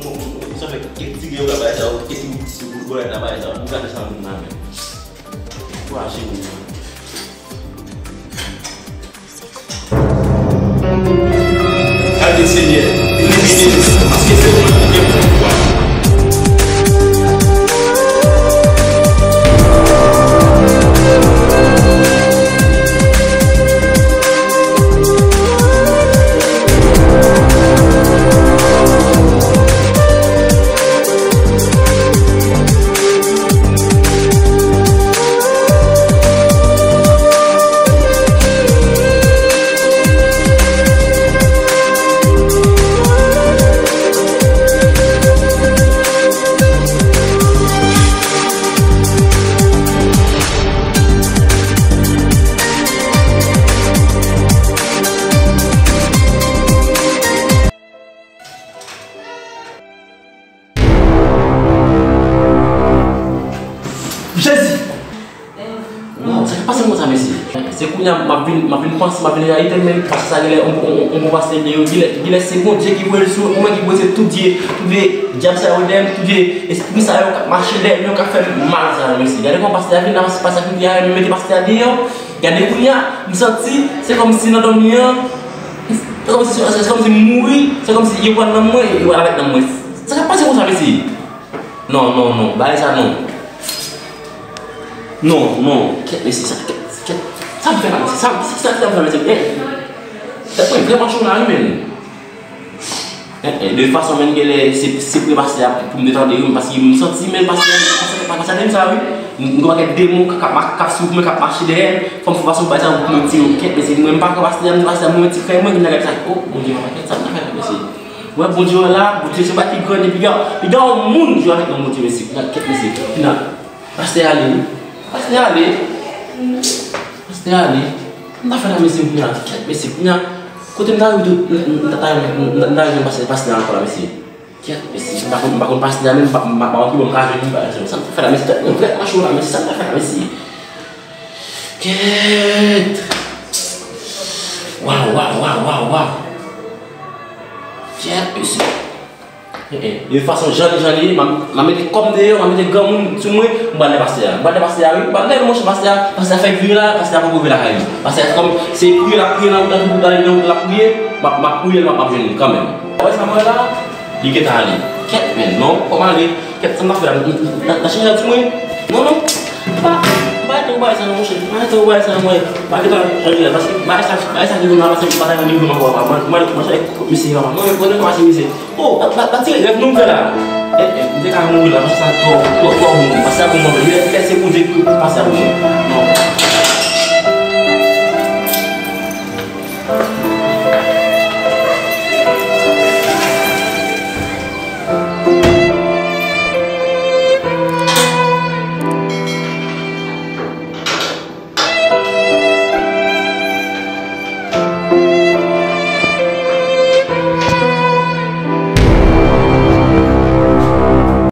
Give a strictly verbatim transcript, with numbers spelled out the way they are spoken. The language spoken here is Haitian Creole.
mwen, mwen, mwen, sa fè kèk ti gen yo ka bay sa, kèk ti bout, bout, bout, bout, nan bay sa, mwen gade sa moun nan men. Kwa cheri. Gade Senyè, elimine nou, paske se ou menm ki gen pouvwa. Jezi! Waw, sa k ap pase m konsa, mesye? Se kounye a m ap vin, m ap vin panse, m ap vin reyalite m, men pastè sa genlè, on, on, on, on bon pastè li ye, genlè, genlè se Bondye ki voye l sou mwen, ki voye se tout vye, tout vye dyab sa yo dèyè m, tout vye espri sa yo k ap mache dèyè m yo, k ap fè m mal sa yo, mesye. Gade kòman pastè a vin la, pastè a vin la, mete pastè a deyò. Gade kounye a, m santi, se kòmsi nan dòmi an, se kòmsi, se kòmsi m mouri, se kòmsi yo pran nanm mwen, yo al avèk nanm mwen. Sa k ap pase konsa, mesye? Non, non, non, bagay sa non. Non, non, kèt mesye, sa, kèt, kèt, sa m fè la, mesye, sa, sa, sa, sa m fè la, mesye, eh, tèt mwen vrèman cho la, wi, men. Eh, eh, de fason, men, genlè, se, se pre pastè a pou m te tande, wi, paske m santi, men, pastè a, pastè a, pastè a te di m sa, wi. M, m gen pakèt demon k ap, k ap, k ap swiv mwen, k ap mache dèyè m, fò m fè fason bagay sa pou mwen tire yo, kèt, mesye, mwen, m pa kwè pastè a, m di pastè a, mwen, mwen ti frè mwen, ki m ta gade sa, oh, Bondye, papa, kèt, sa m ta fè la, mesye. Wè, Bondye wè la, Bondye se pa ki gran, epi gen, epi gen yon moun jwe avèk yon Bondye, mesye, kèt, mesye, kèt, mesye. Pastè ale wi. Pastè ale. Pastè ale. M ta fè la mesye m la. Kèt mesye. Kounye a, kote m ta rive tou, m ta rive, m ta rive pastè, pastè ankò la mesye. Kèt mesye. M pa konn, m pa konn pastè a menm, m pa, m pa, m pa konn ki bò m ka jwenn li, m pa jwenn. Sa m ta fè la mesye, tèt mwen vrèman cho la mesye. Sa m ta fè la mesye. Kèt. Waw, waw, waw, waw, waw. Kèt mesye. Eh, eh, de fason jan li, jan li ye, m a, m a mete kò m deyò, m a mete granmoun sou mwen, m pral dèyè pastè a. M pral dèyè pastè a, wi. M pral dèyè monchè pastè a. Pastè a fèk vire la, pastè a poko rive lakay li. Pastè a kòm se priye l ap priye nan wout la, tout bout la, nan wout la ap priye, m ap, m ap priye l, m ap, m ap jwenn li kanmenm. Ou wè sa m wè la? Li gentan ale. Kèt, men, non, fò m ale. Kèt, sa m ta fè la? Nan, nan, nan chèz la sou mwen? Non, non. M pa, m pa rete ou bagay sa non, monchè. M pa rete ou bagay sa non, mwen. M pa gentan chanje la, paske bagay sa, bagay sa ki vin la, paske m pa ta renmen vin ankò, papa. Mwen, mwen, mwen, chèz, mesye, papa. Mwen, mwen, mwen, mwen, mesye. Oh, pa, pa, pa tire rèv nou fè la. Eh, eh, m te ka mouri la, paske sa twò, twò, twò bon. Paske sa bon, mwen, lè, lè se Bondye ki pase a pou mwen. Non.